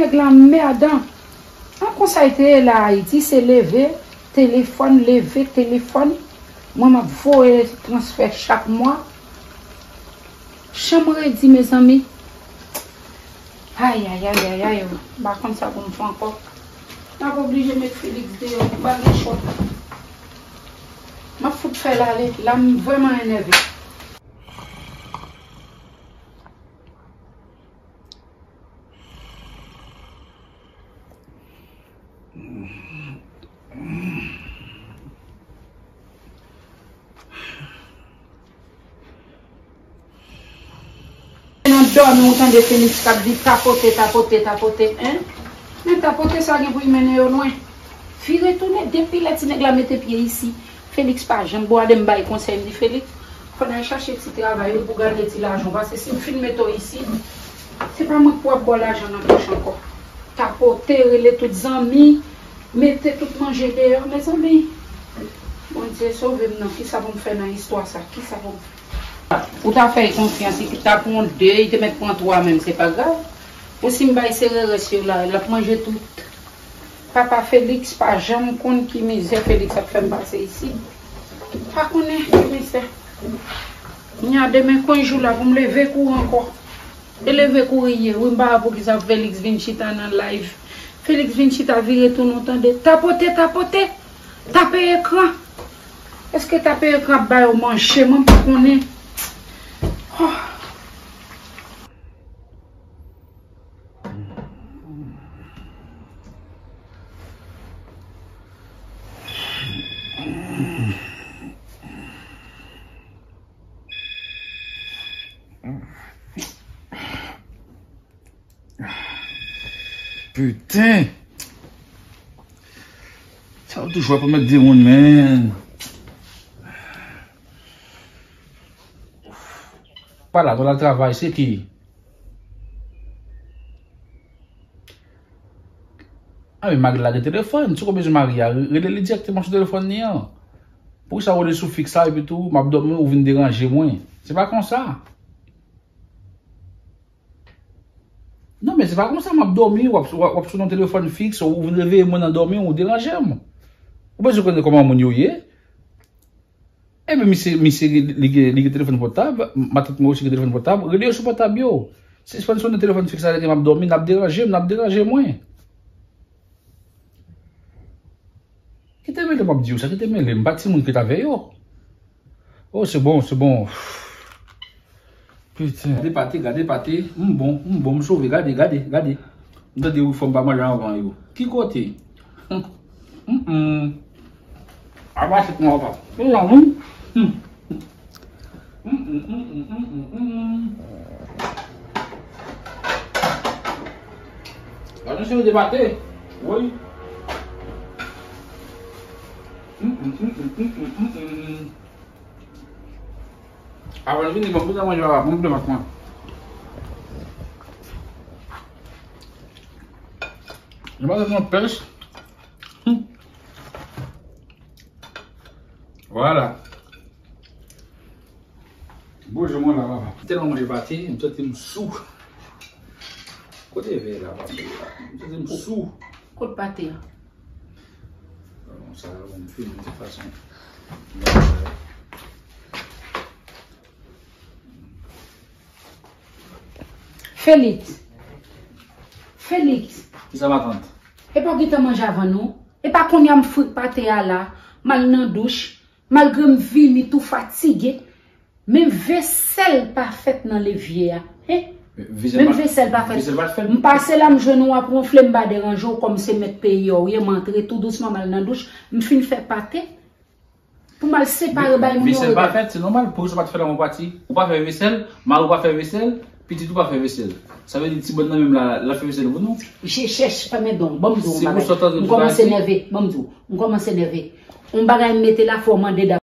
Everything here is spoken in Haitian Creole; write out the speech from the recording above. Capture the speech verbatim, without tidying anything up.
Nèg la mèdan. An, konsa l te ye la Ayiti, se leve telefòn, leve telefòn. Mwen, m ap voye transfè chak mwa. Chanm redi, mezanmi. Ay, ay, ay, ay, ay, m pa konn sa pou m fè ankò. M ap oblije met Felix deyò, m pa gen chwa. M ap fout fè l ale, la m vrèman enève. Nan dòmi ou tande Felix k ap di tapote, tapote, tapote, en? Men tapote sa gen pou l mennen yo lwen. Vire tounen, depi lè ti nèg la mete pye isi, Felix pa janm bwade. M bay konsèy, m di Felix, fò n al chache ti travay yo pou gade ti lajan w, paske si m fin mete w isi, se pa mwen k pou ap ba w lajan nan pòch ankò. Tapote, rele tout zanmi, mete tout manje deyò, mezanmi. Bondye sove m non, kisa pou m fè nan istwa sa? Kisa pou m fè? Ou ta fè l konfyans, li ta pran de, li te mèt pran twa menm, se pa grav. Ou si m bay sererès yo la, l ap manje tout. Papa Felix pa janm konn ki mizè Felix ap fè m pase isi. Pa konnen ki mizè. Kounya demen konn jou la pou m leve kouri ankò. E leve kouri ye, wi, m pa wè poukisa Felix vin chita nan live. Felix vin chita vire tounen, w tande. Tapote, tapote! Tape ekran! Èske tape ekran ap ba yo manje? Mwen m pa konnen. Oh. Piten! Sa yo toujou ap remèt de moun, men. Pa la, nou la travay, se ki? A, men mari lage telefòn. Si w bezwen mari a, re- rele li dirèkteman sou telefòn li an. Poukisa w rele sou fiks la, epi tou, m ap dòmi, ou vin deranje mwen? Se pa konsa. Non, men se pa konsa, m ap dòmi, w ap, w ap, w ap sone yon telefòn fiks, ou vin reveye mwen nan dòmi, ou deranje m. Ou bezwen konnen kòman moun yo ye? Ebyen, misye, misye, li gen, li gen telefòn pòtab, matant mwen osi gen telefòn pòtab, rele yo sou pòtab yo. Sispann sonnen telefòn fiks la, lè m ap dòmi, n ap deranje m, n ap deranje mwen. Kite mele m ap di w sa, kite mele m, pa timoun ki t avè yo. Oh, se bon, se bon. Piten. Gade pate, gade pate. M bon, m bon, m sove. Gade, gade, gade. M tande wi fò m pa manje anvan yo. Ki kote? Hum, hum, hum. A mache pou mwen pa. Mezanmi. Hum. Hum, hum, hum, hum, hum, hum, hum. Gade yon seri de pate. Wi. Hum, hum, hum, hum, hum, hum, hum, hum. Avan l vini, ban m pita manje papa, ban m pita manje mwen. Mwen pa nan pèch. Hum. Vwala. Bonjou mwen la, papa. M tèlman manje pate, m santi m sou. Kote vè la, papa? M santi m sou. Kot pate a? Bon, sa yo, m fini de tout fason. Felix. Felix. Kisa, matant? E pa w gentan manje avan nou? E pa kounye a m fri pate a la, m al nan douch, malgre m vini tou fatige, men vesèl pa fèt nan levye a. Hein? Menm vesèl pa fèt. Vesèl pa t fèt. M pase la, m jwenn ou ap wonfle, m pa deranje w, kòm se mèt peyi a w ye, m antre tou dousman, m al nan douch, m fin fè pate. Pou m al separe bay moun yo. Vesèl pa fèt, se nòmal. Poukisa w pa t fè l anvan w pati? Ou pa fè vesèl, mari w pa fè vesèl, pitit ou pa fè vesèl. Sa vle di ti bòn nan menm la, l ap fè vesèl pou nou? Je chèch pa men don. Ban m di w yon bagay. M kòmanse nève. Ban m di w. M kòmanse nève. Yon bagay m mete la, fò w mande dam.